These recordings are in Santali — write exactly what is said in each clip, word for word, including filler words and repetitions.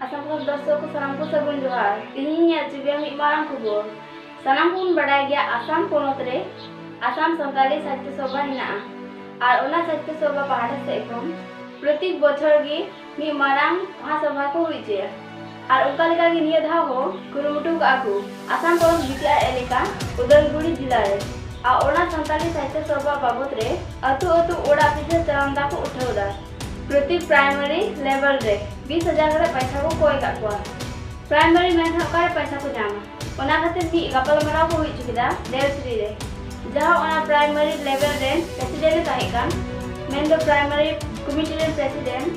ᱟᱥᱟᱢ ᱯᱚᱱᱚᱛ ᱫᱚᱨᱥᱚᱠ ᱠᱚ ᱥᱟᱱᱟᱢ ᱠᱚ ᱥᱟᱹᱜᱩᱱ ᱡᱚᱦᱟᱨ᱾ ᱛᱮᱦᱮᱧ ᱤᱧ ᱟᱹᱪᱩᱵᱮᱭᱟ ᱢᱤᱫ ᱢᱟᱨᱟᱝ ᱠᱷᱚᱵᱚᱨ᱾ ᱥᱟᱱᱟᱢ ᱠᱚᱵᱚᱱ ᱵᱟᱰᱟᱭ ᱜᱮᱭᱟ, ᱟᱥᱟᱢ ᱯᱚᱱᱚᱛ ᱨᱮ ᱟᱥᱟᱢ ᱥᱟᱱᱛᱟᱞᱤ ᱥᱟᱦᱤᱛᱭᱚ ᱥᱚᱵᱷᱟ ᱦᱮᱱᱟᱜᱼᱟ᱾ ᱟᱨ ᱚᱱᱟ ᱥᱟᱦᱤᱛᱭᱚ ᱥᱚᱵᱷᱟ ᱯᱟᱦᱴᱟ ᱥᱮᱫ ᱠᱷᱚᱱ ᱯᱨᱚᱛᱮᱠ ᱵᱚᱪᱷᱚᱨ ᱜᱮ ᱢᱤᱫ ᱢᱟᱨᱟᱝ ᱢᱚᱦᱟᱥᱚᱵᱷᱟ ᱠᱚ ᱦᱩᱭ ᱦᱚᱪᱚᱭᱟ᱾ ᱟᱨ ᱚᱱᱠᱟ ᱞᱮᱠᱟ ᱜᱮ ᱱᱤᱭᱟᱹ ᱫᱷᱟᱣ ᱦᱚᱸ ᱠᱩᱨᱩᱢᱩᱴᱩ ᱠᱟᱜᱼᱟ ᱠᱚ ᱟᱥᱟᱢ ᱯᱚᱱᱚᱛ ᱵᱤᱴᱤᱟᱨ ᱮᱞᱟᱠᱟ ᱩᱫᱟᱞᱜᱩᱲᱤ ᱡᱮᱞᱟ ᱨᱮ᱾ ᱟᱨ ᱚᱱᱟ ᱥᱟᱱᱛᱟᱞᱤ ᱥᱟᱦᱤᱛᱭᱚ ᱥᱚᱵᱷᱟ ᱵᱟᱵᱚᱫ ᱨᱮ ᱟᱹᱛᱩ ᱟᱹᱛᱩ ᱚᱲᱟᱜ ᱯᱤᱪᱷᱟᱹ ᱪᱟᱸᱫᱟ ᱠᱚ ᱩᱴᱷᱟᱹᱣ ᱮᱫᱟ᱾ ᱯᱨᱚᱛᱮᱠ ᱯᱨᱟᱭᱢᱟᱨᱤ ᱞᱮᱵᱮᱞ ᱨᱮ ᱵᱤᱥ ᱦᱟᱡᱟᱨ ᱠᱟᱛᱮ ᱯᱚᱭᱥᱟ ᱠᱚ ᱠᱚᱭ ᱠᱟᱜ ᱠᱚᱣᱟ᱾ ᱯᱨᱟᱭᱢᱟᱨᱤ ᱢᱮᱱᱠᱷᱟᱱ ᱚᱠᱟᱨᱮ ᱯᱚᱭᱥᱟ ᱠᱚ ᱧᱟᱢᱟ? ᱚᱱᱟ ᱠᱷᱟᱹᱛᱤᱨ ᱢᱤᱫ ᱜᱟᱯᱟᱞᱢᱟᱨᱟᱣ ᱠᱚ ᱦᱩᱭ ᱦᱚᱪᱚ ᱠᱮᱫᱟ ᱫᱮᱞᱥᱨᱤ ᱨᱮ, ᱡᱟᱦᱟᱸ ᱚᱱᱟ ᱯᱨᱟᱭᱢᱟᱨᱤ ᱞᱮᱵᱮᱞ ᱨᱮᱱ ᱯᱨᱮᱥᱤᱰᱮᱱᱴ ᱮ ᱛᱟᱦᱮᱸ ᱠᱟᱱ, ᱢᱮᱱᱫᱚ ᱯᱨᱟᱭᱢᱟᱨᱤ ᱠᱚᱢᱤᱴᱤ ᱨᱮᱱ ᱯᱨᱮᱥᱤᱰᱮᱱᱴ,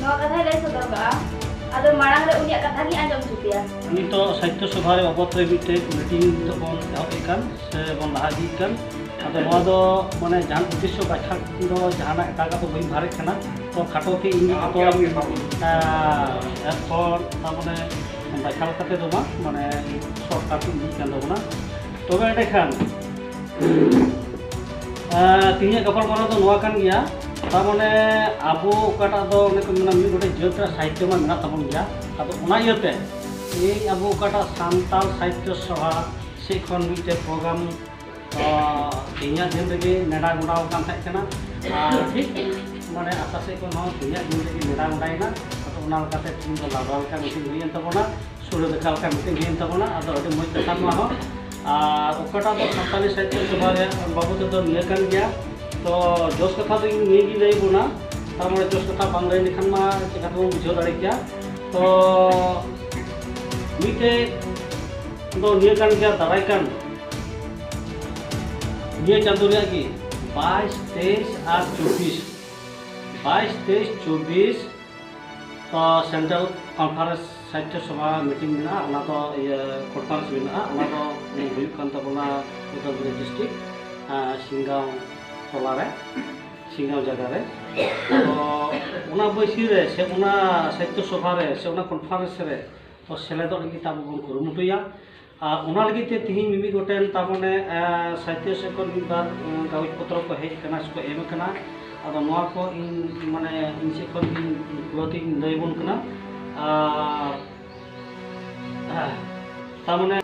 ᱱᱚᱣᱟ ᱠᱟᱛᱷᱟᱭ ᱞᱟᱹᱭ ᱥᱚᱫᱚᱨ ᱠᱟᱜᱼᱟ᱾ ᱟᱫᱚ ᱢᱟᱲᱟᱝ ᱨᱮ ᱩᱱᱤᱭᱟᱜ ᱠᱟᱛᱷᱟ ᱜᱤᱧ ᱟᱸᱡᱚᱢ ᱦᱚᱪᱚ ᱯᱮᱭᱟ᱾ ᱱᱤᱛᱚᱜ ᱥᱟᱦᱤᱛᱭᱚ ᱥᱚᱵᱷᱟ ᱨᱮ ᱵᱟᱵᱚᱫ ᱨᱮ ᱢᱤᱫᱴᱮᱡ ᱢᱤᱴᱤᱝ ᱱᱤᱛᱚᱜ ᱵᱚᱱ ᱮᱦᱚᱵ ᱮᱫ ᱠᱟᱱ ᱥᱮ ᱵᱚᱱ ᱞᱟᱦᱟ ᱤᱫᱤᱭᱮᱫ ᱠᱟᱱ᱾ ᱟᱫᱚ ᱱᱚᱣᱟ ᱫᱚ ᱢᱟᱱᱮ ᱡᱟᱦᱟᱱ ᱩᱫᱽᱫᱮᱥᱥᱚ ᱵᱟᱪᱷᱟ ᱫᱚ ᱡᱟᱦᱟᱱᱟᱜ ᱮᱴᱟᱜᱟᱜ ᱫᱚ ᱵᱟᱹᱧ ᱵᱷᱟᱨᱮᱫ ᱠᱟᱱᱟ᱾ ᱛᱚ ᱠᱷᱟᱴᱚ ᱛᱮ ᱤᱧ ᱡᱚᱛᱚ, ᱟᱸ, ᱮᱨᱯᱚᱨ ᱛᱟᱨ ᱢᱟᱱᱮ ᱵᱟᱪᱷᱟ ᱠᱟᱛᱮ ᱫᱚ ᱵᱟᱝ, ᱢᱟᱱᱮ ᱥᱚᱨᱴᱠᱟᱴ ᱤᱧ ᱤᱫᱤᱭᱮᱫ ᱠᱟᱱ ᱛᱟᱵᱚᱱᱟ᱾ ᱛᱚᱵᱮ ᱮᱸᱰᱮᱠᱷᱟᱱ ᱟᱨ ᱛᱮᱦᱮᱧᱟᱜ ᱜᱟᱯᱟᱞᱢᱟᱨᱟᱣ ᱫᱚ ᱱᱚᱣᱟ ᱠᱟᱱ ᱜᱮᱭᱟ, ᱛᱟᱨ ᱢᱟᱱᱮ ᱟᱵᱚ ᱚᱠᱟᱴᱟᱜ ᱫᱚ ᱚᱱᱮ ᱠᱚ ᱢᱮᱱᱟ ᱢᱤᱫ ᱜᱚᱴᱮᱡ ᱡᱟᱹᱛ ᱨᱮ ᱥᱟᱦᱤᱛᱭᱚ ᱢᱟ ᱢᱮᱱᱟᱜ ᱛᱟᱵᱚᱱ ᱜᱮᱭᱟ᱾ ᱟᱫᱚ ᱚᱱᱟ ᱤᱭᱟᱹᱛᱮ ᱛᱮᱦᱮᱧ ᱟᱵᱚ ᱚᱠᱟᱴᱟᱜ ᱥᱟᱱᱛᱟᱲ ᱥᱟᱦᱤᱛᱭᱚ ᱥᱚᱵᱷᱟ ᱥᱮᱫ ᱠᱷᱚᱱ ᱢᱤᱫᱴᱮᱡ ᱯᱨᱳᱜᱨᱟᱢ, ᱟᱨ, ᱛᱮᱦᱮᱧᱟᱜ ᱫᱤᱱ ᱨᱮᱜᱮ ᱱᱮᱰᱟ ᱜᱚᱸᱰᱟ ᱟᱠᱟᱱ ᱛᱟᱦᱮᱸ ᱠᱟᱱᱟ᱾ ᱟᱨ ᱴᱷᱤᱠ ᱢᱟᱱᱮ ᱟᱥᱟ ᱥᱮᱫ ᱠᱷᱚᱱ ᱦᱚᱸ ᱛᱮᱦᱮᱧᱟᱜ ᱫᱤᱱ ᱨᱮᱜᱮ ᱱᱮᱰᱟ ᱜᱚᱸᱰᱟᱭᱮᱱᱟ᱾ ᱟᱫᱚ ᱚᱱᱟ ᱞᱮᱠᱟᱛᱮ ᱛᱮᱦᱮᱧ ᱫᱚ ᱞᱟᱜᱟᱣ ᱞᱮᱠᱟ ᱢᱤᱴᱤᱝ ᱦᱩᱭᱮᱱ ᱛᱟᱵᱚᱱᱟ᱾ ᱥᱩᱨ ᱞᱮᱠᱟ ᱞᱮᱠᱟ ᱢᱤᱫᱴᱮᱱ ᱦᱩᱭᱮᱱ ᱛᱟᱵᱚᱱᱟ᱾ ᱟᱫᱚ ᱟᱹᱰᱤ ᱢᱚᱡᱽ ᱠᱟᱛᱷᱟ ᱱᱚᱣᱟ ᱦᱚᱸ᱾ ᱟᱨ ᱚᱠᱟᱴᱟᱜ ᱫᱚ ᱥᱟᱱᱛᱟᱲᱤ ᱥᱟᱦᱤᱛᱭᱚ ᱥᱚᱵᱷᱟ ᱨᱮᱭᱟᱜ ᱵᱟᱵᱚᱫ ᱛᱮᱫᱚ ᱱᱤᱭᱟᱹ ᱠᱟᱱ ᱜᱮᱭᱟ᱾ ᱛᱚ ᱡᱚᱥ ᱠᱟᱛᱷᱟ ᱫᱚ ᱤᱧ ᱱᱤᱭᱟᱹ ᱜᱤᱧ ᱞᱟᱹᱭ ᱵᱚᱱᱟ᱾ ᱛᱟᱨᱢᱟᱱᱮ ᱡᱚᱥ ᱠᱟᱛᱷᱟ ᱵᱟᱝ ᱞᱟᱹᱭ ᱞᱮᱠᱷᱟᱱ ᱢᱟ ᱪᱮᱠᱟ ᱛᱮᱵᱚᱱ ᱵᱩᱡᱷᱟᱹᱣ ᱫᱟᱲᱮ ᱠᱮᱭᱟ᱾ ᱛᱚ ᱢᱤᱫᱴᱮᱡ ᱫᱚ ᱱᱤᱭᱟᱹ ᱠᱟᱱ ᱜᱮᱭᱟ, ᱫᱟᱨᱟᱭ ᱠᱟᱱ ᱱᱤᱭᱟᱹ ᱪᱟᱸᱫᱳ ᱨᱮᱭᱟᱜ ᱜᱮ ᱵᱟᱭᱤᱥ, ᱛᱮᱭᱤᱥ ᱟᱨ ᱪᱚᱵᱵᱤᱥ, ᱵᱟᱭᱤᱥ, ᱛᱮᱭᱤᱥ, ᱪᱚᱵᱵᱤᱥ ᱛᱚ ᱥᱮᱱᱴᱨᱟᱞ ᱠᱚᱱᱯᱷᱟᱨᱮᱱᱥ ᱥᱟᱦᱤᱛᱭᱚ ᱥᱚᱵᱷᱟ ᱢᱤᱴᱤᱝ ᱢᱮᱱᱟᱜᱼᱟ, ᱚᱱᱟ ᱫᱚ ᱤᱭᱟᱹ ᱠᱚᱱᱯᱷᱟᱨᱮᱱᱥ ᱢᱮᱱᱟᱜᱼᱟ, ᱚᱱᱟ ᱫᱚ ᱦᱩᱭᱩᱜ ᱠᱟᱱ ᱛᱟᱵᱚᱱᱟ ᱩᱫᱟᱞᱜᱩᱲᱤ ᱰᱤᱥᱴᱨᱤᱠᱴ, ᱟᱨ, ᱥᱤᱝᱜᱟᱸᱣ ᱴᱚᱞᱟ ᱨᱮ, ᱥᱤᱝᱜᱟᱸᱣ ᱡᱟᱭᱜᱟ ᱨᱮ᱾ ᱛᱚ ᱚᱱᱟ ᱵᱟᱹᱭᱥᱤ ᱨᱮ ᱥᱮ ᱚᱱᱟ ᱥᱟᱦᱤᱛᱭᱚ ᱥᱚᱵᱷᱟ ᱨᱮ ᱥᱮ ᱚᱱᱟ ᱠᱚᱱᱯᱷᱟᱨᱮᱱᱥ ᱨᱮ ᱛᱚ ᱥᱮᱞᱮᱫᱚᱜ ᱞᱟᱹᱜᱤᱫ ᱛᱮ ᱟᱵᱚ ᱵᱚᱱ ᱠᱩᱨᱩᱢᱩᱴᱩᱭᱟ᱾ ᱟᱨ ᱚᱱᱟ ᱞᱟᱹᱜᱤᱫ ᱛᱮ ᱛᱤᱦᱤᱧ ᱢᱤᱢᱤᱫ ᱜᱚᱴᱮᱱ ᱛᱟᱨ ᱢᱟᱱᱮ, ᱮᱸ, ᱥᱟᱦᱤᱛᱭᱚ ᱥᱮᱫ ᱠᱷᱚᱱ ᱢᱤᱫ ᱵᱟᱨ, ᱮᱸ, ᱠᱟᱜᱚᱡᱽ ᱯᱚᱛᱨᱚ ᱠᱚ ᱦᱮᱡ ᱟᱠᱟᱱᱟ ᱥᱮᱠᱚ ᱮᱢ ᱟᱠᱟᱱᱟ᱾ ᱟᱫᱚ ᱱᱚᱣᱟ ᱠᱚ ᱤᱧ ᱢᱟᱱᱮ ᱤᱧ ᱥᱮᱫ ᱠᱷᱚᱱ ᱤᱧ ᱯᱩᱨᱟᱹ ᱛᱤᱧ ᱞᱟᱹᱭ ᱟᱵᱚᱱ ᱠᱟᱱᱟ᱾ ᱟᱨ ᱛᱟᱨ ᱢᱟᱱᱮ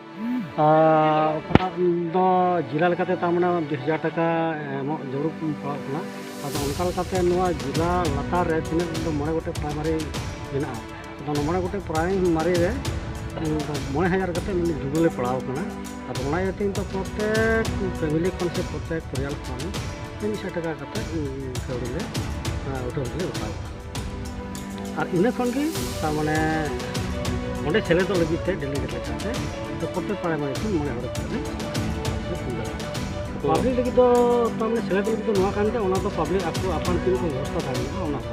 ᱟᱨ ᱚᱠᱟᱴᱟᱜ ᱫᱚ ᱡᱮᱞᱟ ᱞᱮᱠᱟᱛᱮ ᱛᱟᱨ ᱢᱟᱱᱮ ᱵᱤᱥ ᱦᱟᱡᱟᱨ ᱴᱟᱠᱟ ᱮᱢᱚᱜ ᱡᱟᱹᱨᱩᱲ ᱯᱟᱲᱟᱜ ᱠᱟᱱᱟ᱾ ᱟᱫᱚ ᱚᱱᱠᱟ ᱞᱮᱠᱟᱛᱮ ᱱᱚᱣᱟ ᱡᱮᱞᱟ ᱞᱟᱛᱟᱨ ᱨᱮ ᱛᱤᱱᱟᱹᱜ ᱫᱚ ᱢᱚᱬᱮ ᱜᱚᱴᱮᱡ ᱯᱨᱟᱭᱢᱟᱨᱤ ᱢᱮᱱᱟᱜᱼᱟ᱾ ᱟᱫᱚ ᱱᱚᱣᱟ ᱢᱚᱬᱮ ᱜᱚᱴᱮᱡ ᱯᱨᱟᱭᱢᱟᱨᱤ ᱨᱮ ᱩᱱ ᱫᱚ ᱢᱚᱬᱮ ᱦᱟᱡᱟᱨ ᱠᱟᱛᱮ ᱢᱤᱫ ᱡᱩᱜᱟᱹᱞᱮ ᱯᱟᱲᱟᱣ ᱠᱟᱱᱟ᱾ ᱟᱫᱚ ᱚᱱᱟ ᱤᱭᱟᱹᱛᱮ ᱤᱧ ᱫᱚ ᱯᱨᱚᱛᱮᱠ ᱯᱷᱮᱢᱤᱞᱤ ᱠᱷᱚᱱ ᱥᱮ ᱯᱨᱚᱛᱮᱠ ᱯᱚᱨᱤᱭᱟᱞ ᱠᱷᱚᱱ ᱢᱤᱫ ᱥᱟᱭ ᱴᱟᱠᱟ ᱠᱟᱛᱮ ᱠᱟᱹᱣᱰᱤ ᱞᱮ ᱩᱴᱷᱟᱹᱣ ᱞᱮ ᱦᱟᱛᱟᱣ ᱠᱟᱜᱼᱟ᱾ ᱟᱨ ᱤᱱᱟᱹ ᱠᱷᱚᱱ ᱜᱮ ᱛᱟᱨ ᱢᱟᱱᱮ ᱚᱸᱰᱮ ᱥᱮᱞᱮᱫᱚᱜ ᱞᱟᱹᱜᱤᱫ ᱛᱮ ᱰᱮᱞᱤᱜᱮᱴ ᱞᱮᱠᱟᱛᱮ ᱯᱨᱚᱛᱮᱠ ᱯᱟᱲᱟ ᱢᱟᱹᱡᱷᱤ ᱴᱷᱮᱱ ᱢᱚᱬᱮ ᱦᱚᱲ ᱠᱟᱛᱮ ᱞᱮ ᱠᱩᱞ ᱫᱟᱲᱮᱭᱟᱜᱼᱟ᱾ ᱯᱟᱵᱽᱞᱤᱠ ᱞᱟᱹᱜᱤᱫ ᱫᱚ ᱛᱟᱨ ᱢᱟᱱᱮ ᱥᱮᱞᱮᱫ ᱞᱟᱹᱜᱤᱫ ᱫᱚ ᱱᱚᱣᱟ ᱠᱟᱱ ᱜᱮᱭᱟ, ᱚᱱᱟ ᱫᱚ ᱯᱟᱵᱽᱞᱤᱠ ᱟᱠᱚ ᱟᱯᱟᱱ ᱟᱹᱯᱤᱱ ᱠᱚ ᱵᱮᱵᱚᱥᱛᱷᱟ ᱫᱟᱲᱮᱭᱟᱜᱼᱟ, ᱚᱱᱟ ᱠᱚ᱾